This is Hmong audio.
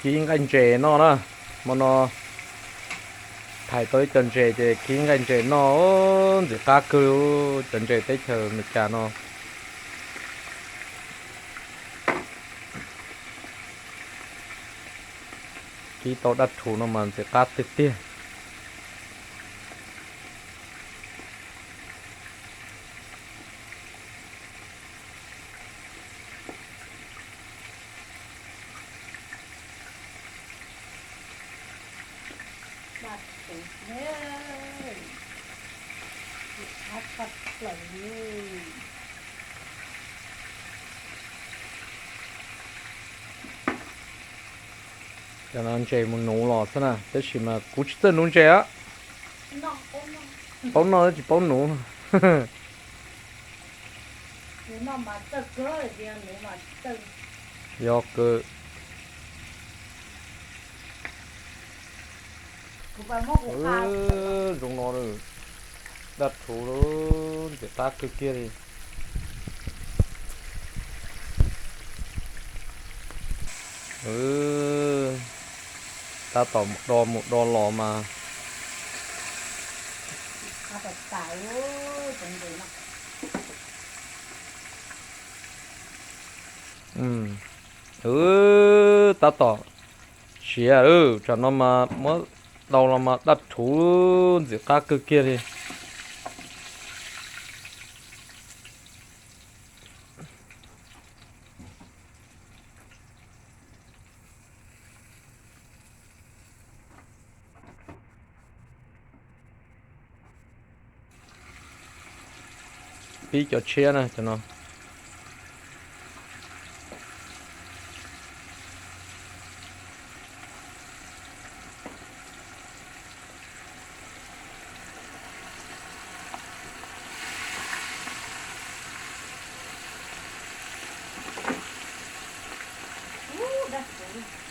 Kib nqaij ntses noj na, hmo no thaiv tau ib co ntses ces kib nqaij ntses noj, ntxim qab kawg li cov ntses teb chaws Amelikas no. Kib tau dab rhuv no mas ntxim qab tiag tiag. Cov no ntses mus nuv los xwb na, tab sis mas kuv tsis txawj nuv ntses a. Paub noj tsis paub nuv. Yog kawg. Zoo no, daj rhuv ntxim qab kawg kiag li. Tab tom do mus do los mas. Tab tom siav, tsam no mas muab do los mas daj rhuv ntxim qab kawg kiag li. Pib cov tshiab na cov no. Ub, daj rhuv.